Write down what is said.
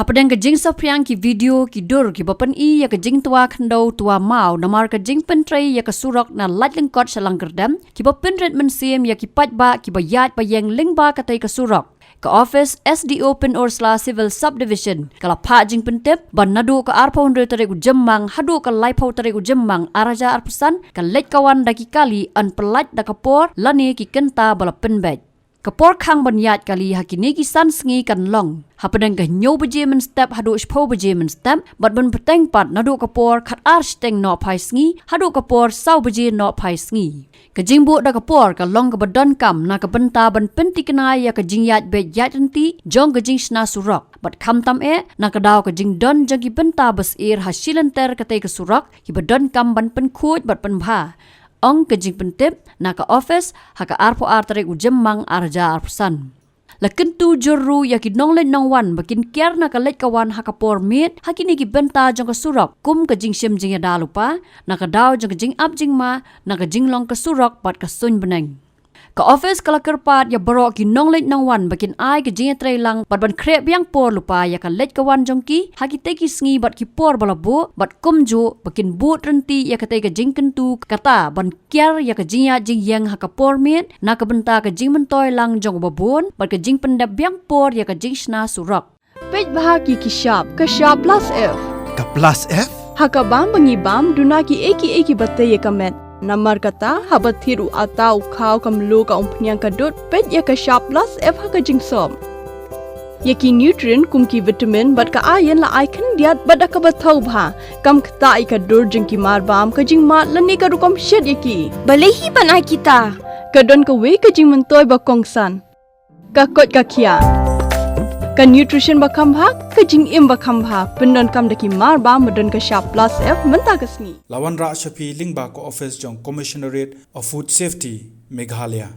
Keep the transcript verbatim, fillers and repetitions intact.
Hapdeng ka jingsaphriang ki video ki dur kiba pyni ïa ka jingtwa khyndew twa maw namar ka jingpyntrei ïa ka surok na Laitlyngkot sha Langkyrdem, kiba pynrit mynsiem ïa ki paidbah kiba ïaid ba ïeng lyngba katei ka surok, ka office S D O Pynursla Civil Subdivision ka la phah jingpyntip ba naduh ka arphew hynriew tarik u Jymmang haduh ka laiphew tarik u Jymmang ar hajar arphew san, ka leit ka wan da ki kali yn pyllait da ka por lane ki kynta ba la pynbeit. Ka por khang ban ïaid kali ha kine ki san sngi kan long hapdeng ka hynñiew baje mynstep haduh shiphew baje mynstep, bad ban bteng pat naduh ka por khat ar shiteng nohphai sngi haduh ka por saw baje nohphai sngi. Ka jingbuh da ka por ka long kaba donkam na ka bynta ban pyntikna ïa ka jingïaid beit ïaid ryntih jong ka jingshna surok, bad khamtam eh na ka daw ka jingdon jong ki bynta ba syier ha shilynter katei ka surok kiba donkam ban pynkhuid bad pynbha, ong ka jingpyntip na ka office ha ka arphew ar tarik u Jymmang ar hajar arphew san. La kyntu jur ruh ïa ki nongleit nongwan ba kin kiar na ka leit ka wan ha ka por miet ha kine ki bynta jong ka surok kum ka jingshim jingïada lypa na ka daw jong ka jingap jingma na ka jinglong ka surok bad ka suiñ bneng. Ka office ka la kyrpad ïa baroh ki nongleit nongwan ba kin ai ka jingïatreilang bad ban khreh biang por lypa ïa ka leit ka wan jong ki ha kitei ki sngi bad ki por ba la buh, bad kumjuh ba kin bud ryntih ïa katei ka jingkyntu, kata ban kiar ïa ka jingïaid jingïeng ha ka por miet na ka bynta ka jingmyntoi lang jong uba bun bad ka jingpyndep biang por ïa ka jingshna surok. Peit bha ki ki shap, ka shap plus F. Ka plus F? Ha ka bam ba ngi bam, duna ki ei ki ei kiba tei ïa ka met. Namar kata, haba thied u atta u khaw ka mluh ka umphniang ka dud, peit ïa ka shap plus F ha ka jingsop. Ïa ki nutrient kum ki vitamin bad ka iron la ai khyndiat bad da kaba thaw bha. Kam ktah ïa ka dur jong ki mar bam, ka jingmad lane ka rukom shet ïa ki. Balei hi ban ai kita? Ka don kawei ka jingmyntoi ba kongsan. Ka koit ka khiah. Ka nutrition ba kham bha, ka jingim ba kham bha, pyndonkam da ki mar bam ba don ka shap plus F mynta ka sngi. La wanrah sha phi lyngba ka office jong Commissionerate of Food Safety, Meghalaya.